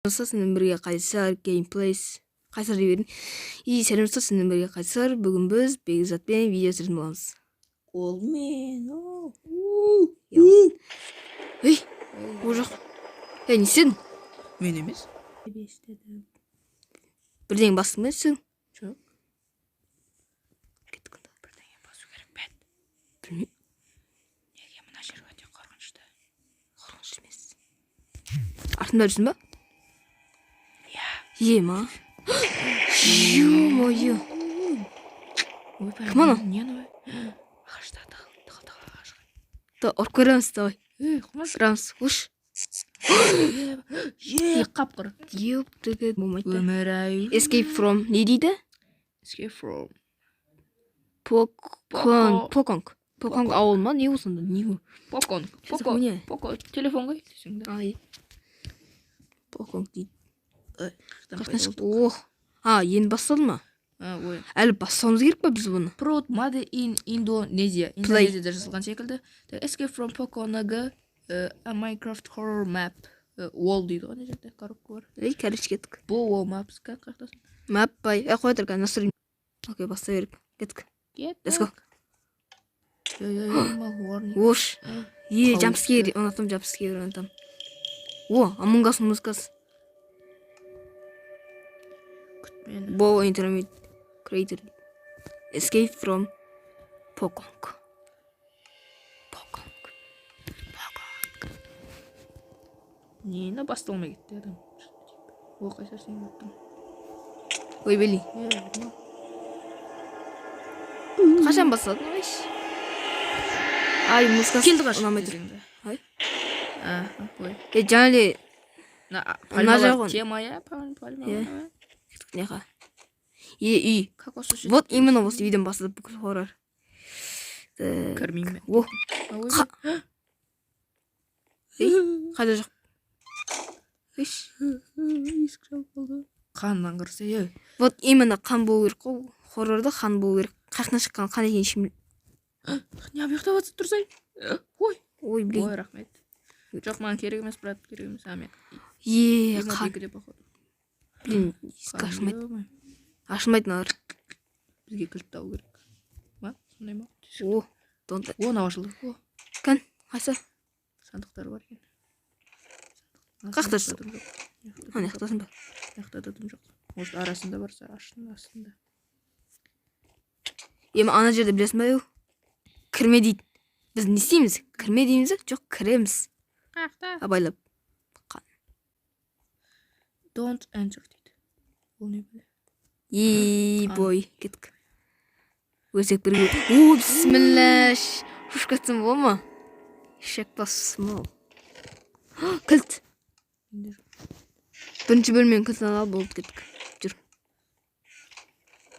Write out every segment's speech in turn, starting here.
Достар, сіздермен бірге Қайсар Геймплейс, Қайсар дей бердім. И сәлем, достар, сіздермен бірге Қайсар. Бүгін біз Бекзатпен видео түсіретін боламыз. Ол мен. О. Ей, ол жоқ. Ей, не істедің? Мен емес. Бірдеңе бастың ба сен? Жоқ. Кеттік онда. Бірдеңе басу керек пе? Білмеймін. Неге мына жер өте қорқынышты? Қорқынышты емес. Артында жүрсің ба? Иә. Ема. Ё-моё. Ойбай. Кім анау? Не анау? Ағашта тығыл, тығыл, тығыл ағашқа. Да, ұрып көреміз, давай. Ей, қумаш. Ұрамыз. Ұш. Е, қапқыр. Ёптігі болмайды да. Өмір ай. Escape from не дейді? Escape from. Покон. Поконг. Поконг ауыл ма? Не ол сонда? Не ол? Покон. Что за Поко. хуйня? Поко. Телефон ғой десең да. Ай. Поконг дейді. Ой, Қаяқтан шықты? Ох. А, енді басталды ма? А, ой. Әлі бастауымыз керек па біз бұны? Fruit made in Indonesia. Play. Индонезияда жасалған секілді. The Escape from Poconog, a Minecraft horror map. Wall дейді ғой, ана жерде коробка бар. Ей, короче, кеттік. Бұл wall maps қаяқтасың? Map by. Ей, қоя тұр, қазір настрой. Окей, бастай берейік. Кеттік. Let's go. Warning. Ош. Е, Қауіпті. Jumpscare ұнатамын, jumpscare ұнатамын. О, Among Us музыкасы. Күт мені. Bo Intermediate Creator. Escape from Pokong. Pokong. Pokong. Нені басталмай кетті адам. О, Қайсар, сен кеттің. Ой, блин. Е, мынау. Қашан басталды? Ой. Ай, музыкасы Келді, қаш. ұнамай тұр. Десең де. Ай. А, ой. Е, жаңа эле Мына Мына пальмалар жақ ғой. тема, иә, пальма. Иә. Кеттік мына. Е, үй. Кокос өседі. Вот именно осы үйден басталды бүкіл хоррор. Так. Кірмеймін мен. О, Ой. Ей, қайда жоқ? Иш. Есік жабылып қалды. Қаннан қараса, е. Вот именно қан болу керек қой. Хоррорда қан болу керек. Қаяқтан шыққан қан екенін ешкім Не, ұйықтап жатса тұрсай. Ой. Ой, блин. Ой, рахмет. Жоқ, маған керек емес, брат, керек емес. А, мен. Е, Екі қан. екіде, походу. Блин, есік Қан, ашылмайды. ё-моё. Ашылмайды мыналар. Бізге кілт табу керек. Ма? Сондай ма? О, don't. О, мынау ашылды. О, Кән, қайсы? сандықтар бар екен. Қаяқта Сандықта дым жоқ. Ана жақтасың ба? Мына жақта да дым жоқ. Может, арасында барса, аштың астында. Ема, ана жерде білесің ба, ау? Кірме дейді. Біз не істейміз? Кірме дейміз бе? Жоқ, кіреміз. Қаяқта? Абайлап. Don't enter дейді. Ол не біле? Ей, Қан. бой, кеттік. Өлсек бірге. О, бісміллә. Шошып кетсем бола ма? Ешек бас смол. Кілт. Менде жоқ. Бірінші бөлменің кілтін алып болды, кеттік. Жүр.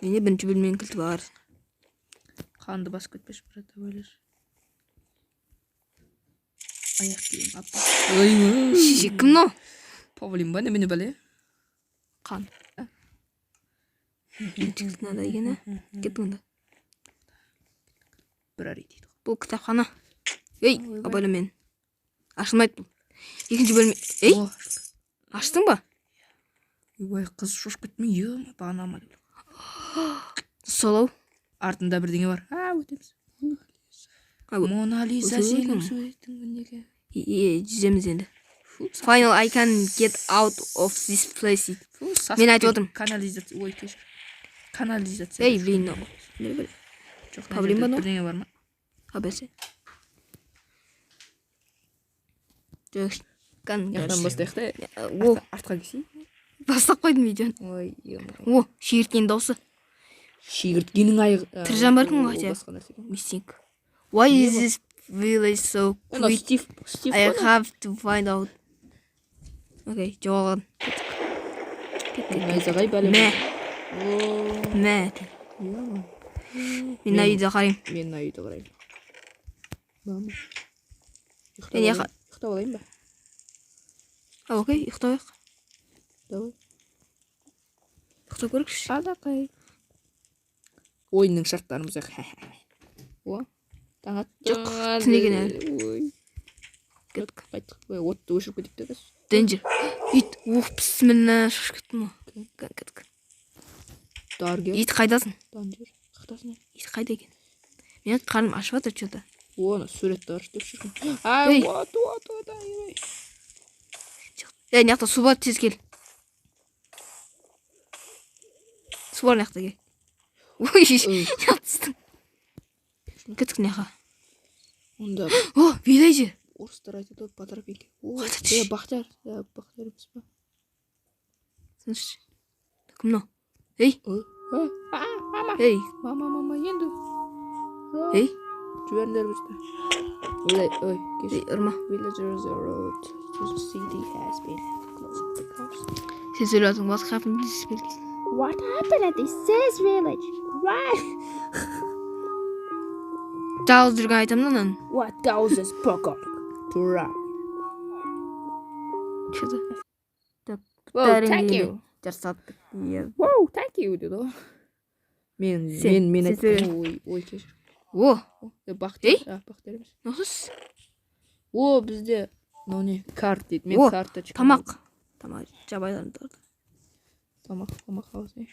Менде бірінші бөлменің кілті бар. Қанды басып кетпеші, брат, абайлашы. Аяқ киім, апа. Ой, Шеше, кім мынау? Павлин ба, немене бәле? Қан. Бірінші кілт мынада екен, ә? Кеттік онда. Бір арай дейді. Бұл кітапхана. Ей, Ойбай. абайла мен. Ашылмайды бұл. Екінші бөлме. Ей, О, аштың ба? ойбай, қыз шошып кетті ме? Е, бағана алмады. Солау. Артында бірдеңе бар. А, өтеміз. А, Мона Лиза, өту сенің екен. суретің неге? Е, жүземіз енді. Фу, Final, I can get out of this place дейді. фу, сасып Мен айтып кетті. отырмын. Канализация. Ой, кешір. Канализация. Ей, блин, мынау. Не біле. Жоқ, мына Павлин жерде ба мынау? бірдеңе бар ма? А, бәсе. Жоқ, кән. Жақтан бастайық та. О, Артқа келсей. бастап қойдым видеоны. Ой, ё. О, шегірткенің дауысы. Шегірткенің аяғы. Тірі жан бар екен ғой, Ол хотя. басқа нәрсе екен. Missing. Why is Не бұл? this village so Ана quick? Стив, Стив I қой ана. have to find out. Окей, жоғалған. Кеттік. Кеттік. Найзағай бәле. Мә, О, мә. ё. Мен мына үйді қараймын. Мен мына үйді қараймын. Мама. Ұйықтап Мен алайын. Ұйықтап алайын ба? А, окей, ұйықтайық. Давай. Ұйықтап көрейікші. Алақай. Ойынның шарттарын бұзайық. О, таң атты. Жоқ, түн екен әлі. Ой. Кеттік. Қайттық. Ой, отты өшіріп кетейік те қазір. Danger. Ит, ух, бісміллә, шошып кеттім ғой. Кеттік. Даргер. Ит, қайдасың? Danger. Қақтасың. Ит қайда екен? Менің қарным ашып жатыр че-то. Оны суретті бар деп жүрген. Ай, Ей. вот, вот, вот, ай, ай. Ей, мына жақта су бар, тез кел. Су бар мына жақта, кел. Ой, түстің. Кеттік мына жаққа. Онда О, villager. Орыстар айтады ғой, по тропинке. О, Қайда е, түш? Бақтияр, е, Бақтияр емес па? Тыныш. Кім мынау? Ей, Ой, а, а, мама, ей, мама, мама, енді. Жоқ, ей, жіберіңдер бізді. Ой, ой, кешір. ей, ұрма. Villagers road to the city has been closed because Сен сөйлеп жатырсың, what happened to this village? What happened at this village? Why? Жалғыз жүрген айтамын да ананы. What causes Pokok to run? Че-то. Так, Whoa, thank you. Жарсаттық. Иә. Wow, thank you деді ғой. Мен Сен- мен сен айттым. сөйле. Ой, ой, кешір. О, Е, Бақтияр, Ей. а, Бақтияр емес. мынаусы О, бізде мынау не? Карт дейді. Мен О, карточка. тамақ. Тамақ жабайылар. Тамақ, тамақ аласың.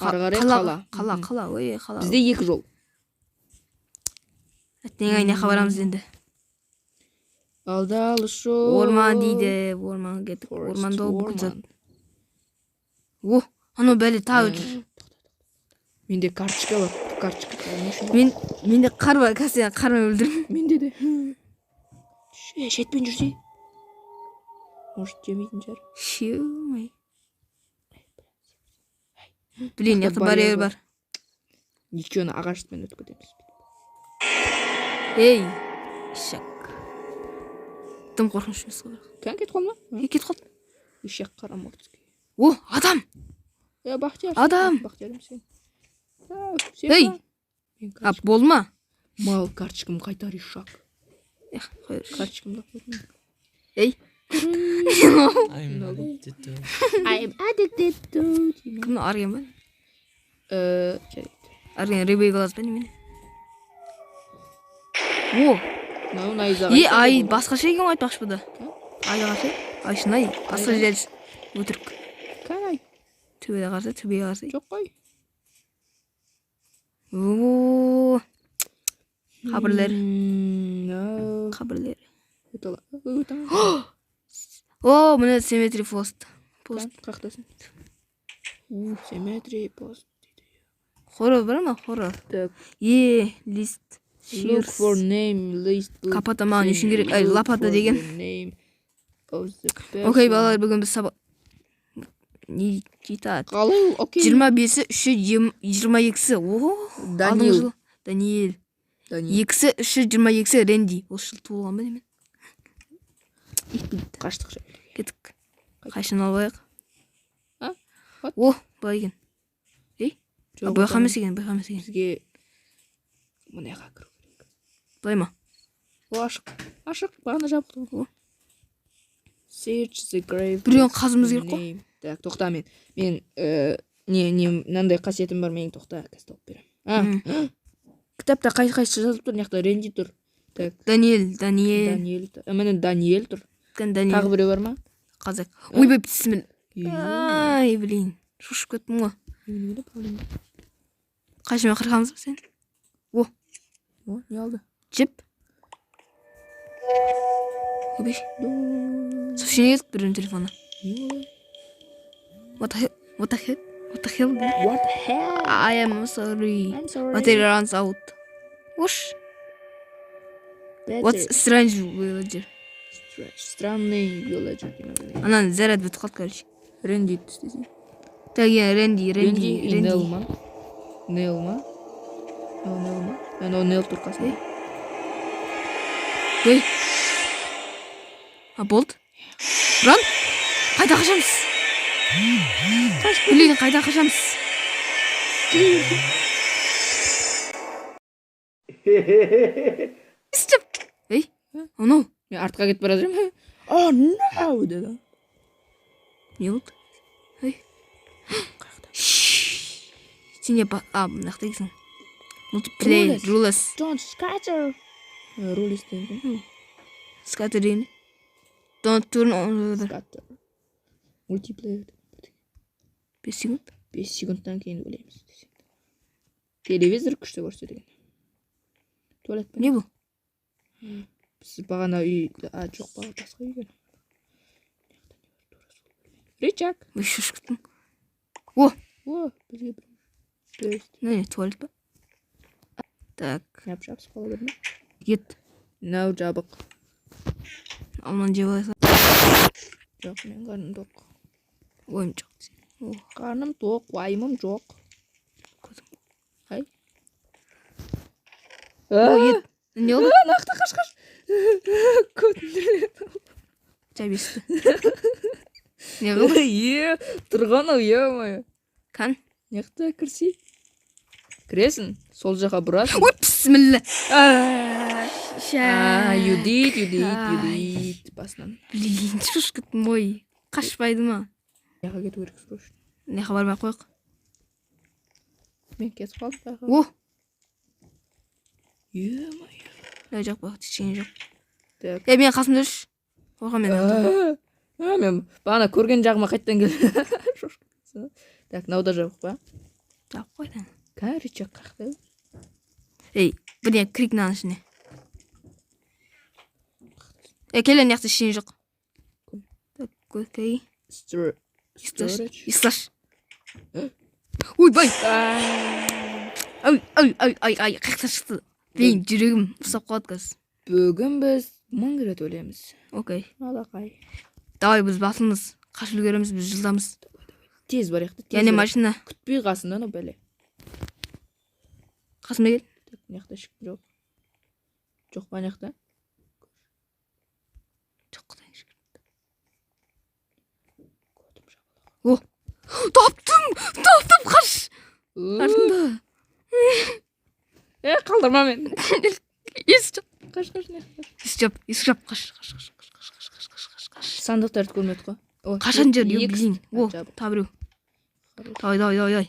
Ары қарай қала. Қала, қала, ой, қала. Бізде екі жол. Әттең ай, жаққа барамыз енді. Алда алыс жол. Орман дейді, орманға кеттік. Forest, Орманда ол бүкіл зат. орман. О, анау бәле тағы жүр. Менде карточка бар. Карточка не үшін? Менде қар бар, қазір сені қармен өлтіремін. Менде де. Е, шетпен жүрсе. Может, жемейтін шығар. Шеумай. Блин, мына жақта барьер барьер бар. бар. Ничего, ағашпен өтіп кетеміз. Ей, ишак. Тым қорқыныш емес қой бірақ. Кән кетіп қалды ма? Е, кетіп қалды. Ишак қарамұртский. О, адам! Е, Бақтияр. Адам! Бақтияр емес сен. А, сен Ей! ба? Мен А, карточка. болды ма? Мал, карточкамды қайтар, ишак. Эх, қоя берші. Карточкамды алып қойдым. Ей. I'm addicted to. I'm addicted to. Кім мынау, Арген ба? Жарайды. Арген рыбий глаз ба, немене? О, Мынау найзағай. е, ай, басқаша екен ғой, айтпақшы бұда. Кім? Ай қарсы, ай шын ай, басқа Ай. жер өтірік. Кән ай. Төбеде қарсы, төбеге қарсы. Жоқ қой. О, қабірлер, No. қабірлер. Өте ала. Өте ала. О, міне cemetery post. Пост. Кән, қақтасын. Cemetery post. Хоррор бар ма? Хоррор. Так. Е, list. Look for name list. Book. Капата маған не үшін керек? Ай, Look лопата for деген. the name of the person. Окей, балалар, бүгін біз сабақ не читать? Қалай ол? Окей. 25-і, үші, 22-сі. О, алдыңғы Даниил. жылы. Даниэль. Даниил. Екісі, үші, 22-сі Ренди. Осы жылы туылған ба немен? Ит білді. Қаштық ше. Кеттік. Қайшаны алып алайық. А? What? О, былай екен. Ей, а, Жоқ, бұ жаққа емес екен, бұ жаққа емес екен. бізге мына жаққа кіру керек. Былай ма? О, ашық. Ашық. Бағана жабық. О. Search the grave. Біреуін қазуымыз керек қой. Name. Так, тоқта мен. Мен не мынандай қасиетім бар менің, тоқта, қазір тауып беремін. А, кітапта қай қайсысы жазылып тұр? Мына жақта Ренди тұр. Так, Даниэль, Даниэль. Даниэль. Міне Даниэль тұр. Кім Даниэль? Тағы біреу бар ма? Қазақ. Ойбай, бісміл. Е, Ай, блин. Шошып кеттім ғой. немене проблема? Қайшымен қырқамыз ба сен? О, не алды? Жіп. Ойбай. Сообщение келді біреудің телефонына. Не ол? What the hell? What the hell? What the hell? What the hell? I am sorry. I'm sorry. Battery runs out. Ош. Better. What's strange villager? Странный villager деймін. Анан заряд бітіп қалды, короче. Ренди істесең. Так, иә, Ренди, Ренди, Ренди и Ренди. Нел ма? Нел ма? Анау Нел ма? Анау Нел тұр қасында. Ей. А, болды. Run. Қайда қашамыз? Блин, қайда қашамыз? Істеп. Ей, анау. Мен артқа кетіп бара жатырмын. Oh no деді. Не болды? Ей. Сен не а, мына жақта екенсің. Multiplayer, Rules. rules. Don't scatter. Рулес деген. Scatter деген. Don't turn on. Scatter. Multiplayer. 5 секунд. 5 секундтан кейін өлеміз десең. Телевизор күшті көрсетеді екен. Туалет па? Не бұл? Біз бағана үй, а, жоқ, бағана басқа үй екен. Рычаг. Ой, шошып кеттім. О, бізге бір. То есть, Не, туалет па? Так, жап жабысып қала берме. ет. Мынау жабық. Ал мынаны жеп алайық. Жоқ, мен қарным тоқ. Ойым жоқ. О, Қарным тоқ, уайымым жоқ. көзім. Ай. О, ет. Не болды? Нақты қаш, қаш. Көтін. Жап есікті. Не қылды? Е, тұрған ау, е-мое. Кән. Мына кірсей. Кіресің, сол жаққа бұрасың. Ой, бісміллә. А, you did, you did, you Ай. did. Басынан. Блин, шошып кеттім ой. Қашпайды ма? Мына жаққа кету керек срочно. Мына жаққа бармай ақ қояйық. Мен кетіп қалдым байқа. О, Е-мое. мына жоқ, бұл ештеңе жоқ. Так. Е, менің қасымда жүрші. Қорқамын мен. А, мен бағана көрген жағыма қайтадан келдім. Шошып кеттім. Так, мынау да жабық па? Жауып қойды. Кә, рычаг қаяқта? Ей, бірдеңе кірейік мынаның ішіне. Е, кел, ана жақта ештеңе жоқ. Так, окей. Storage. Есікті аш. Ойбай! Ой, ой, ой, ой, ой, қаяқтан шықты? Блин, жүрегім ұстап қалады қазір. Бүгін біз 1000 рет өлеміз. Окей. Алақай. Давай, біз батылмыз. Қашып үлгереміз, біз жылдамыз. Тез барайық та, тез Яғни барайық. Машина. Күтпей қасында анау бәле. Қасыма кел. Так, мына жақта ешкім жоқ. Жоқ па ана жақта? Жоқ, құдайға шүкір. Көтім жабылды. Таптым! Таптым, қаш! Артында. Е, қалдырма мені. Есік жап. Қаш, қаш, мына жақта. Есік жап, есік жап, қаш, қаш, қаш, қаш, қаш, қаш, қаш, қаш, қаш, қаш. Сандықтарды көрмедік қой. Ой, Қашан жүр, екі блин. О, жабық. тағы біреу. Хорош. Давай, давай, давай, давай.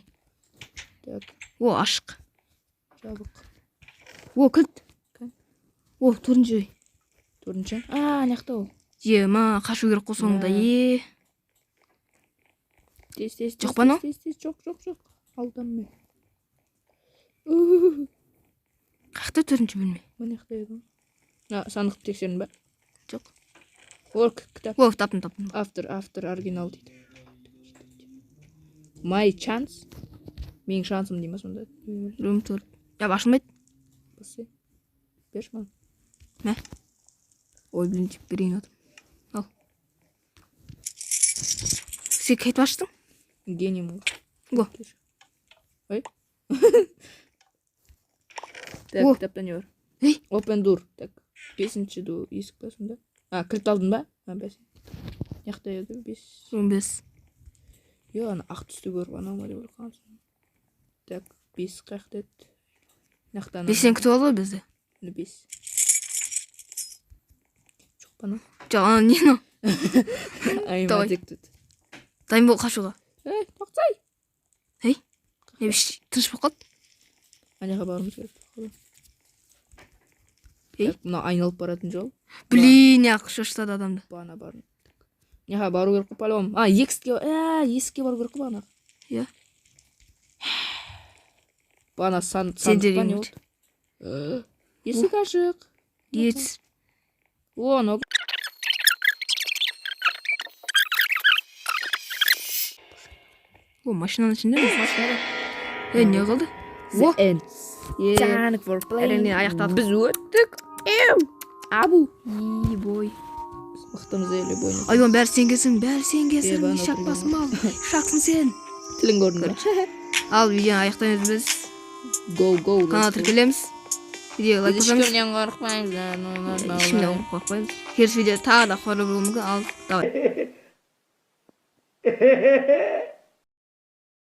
Так, О, ашық. жабық. О, кілт. Кән. О, төртінші үй. Төртінші. А, ана жақта ол. Е, ма, қашу керек қой соңында. Мә. Е, Тез, тез, тез. Жоқ па анау? Тез, тез, жоқ, жоқ, жоқ. Алдым мен. Қаяқта төртінші бөлме? Мына жақта еді ғой. А, сандықты тексердің ба? Жоқ. О, кітап. О, таптым, таптым. Автор, автор, оригинал дейді. My chance. Менің шансым дей ма сонда? Room төрт. Я, ашылмайды. Басы. Берші маған. Мә. Ой, блин, тип берейін отырмын. Ал. Сен қайтып аштың? Гениймін О. ғой. Кешір. Ой. Так, О. кітапта не бар? Ей. Open door. Так, бесінші есік па сонда? А, кілт алдың ба? А, бәсе. Мына жақта еді бес. 15. Е, ана ақ түсті көріп анау ма деп ойлап қалғансың. Так, бес қаяқта еді? Мына жақта ана. Бестен күтіп алды ғой бізді. Міне бес. Жоқ па анау? Жоқ, ана не анау? I'm Давай. addicted. Дайын бол қашуға. Ей, тоқтай! Ей, не, тыныш болып қалды. Ана жаққа баруымыз керек. Походу. Ей. Так, мына айналып баратын жол. Блин, я шошытады адамды. Бағана бар. Мына жаққа бару керек қой по-любому. А, есікке, ә, есікке бару керек қой бағана. Иә. Бағана Сен сандық де па не ремонт. болды? Есік ашық. Ет. О, анау. О, машинаның ішінде ме? Машинада. Е, не қылды? О, The end. Е, Thank for playing. Әрине, аяқтадық. Біз өттік. Эу. Абу. И, бой. Біз мықтымыз е, любой. Айуан, бәрі сен келсін, бәрі сен келсін. Е, бағана Ишак отырған басым ал. Ишақсың сен. Тілін көрдің бе? Ал, видеоны аяқтаймыз біз. Go, go. let's Каналға go. тіркелеміз. Видео лайк Біз басамыз. ешкімнен қорықпаймыз. Ешкімнен қорықпаймыз. Келесі видео тағы да қоры болуы мүмкін. Ал, давай.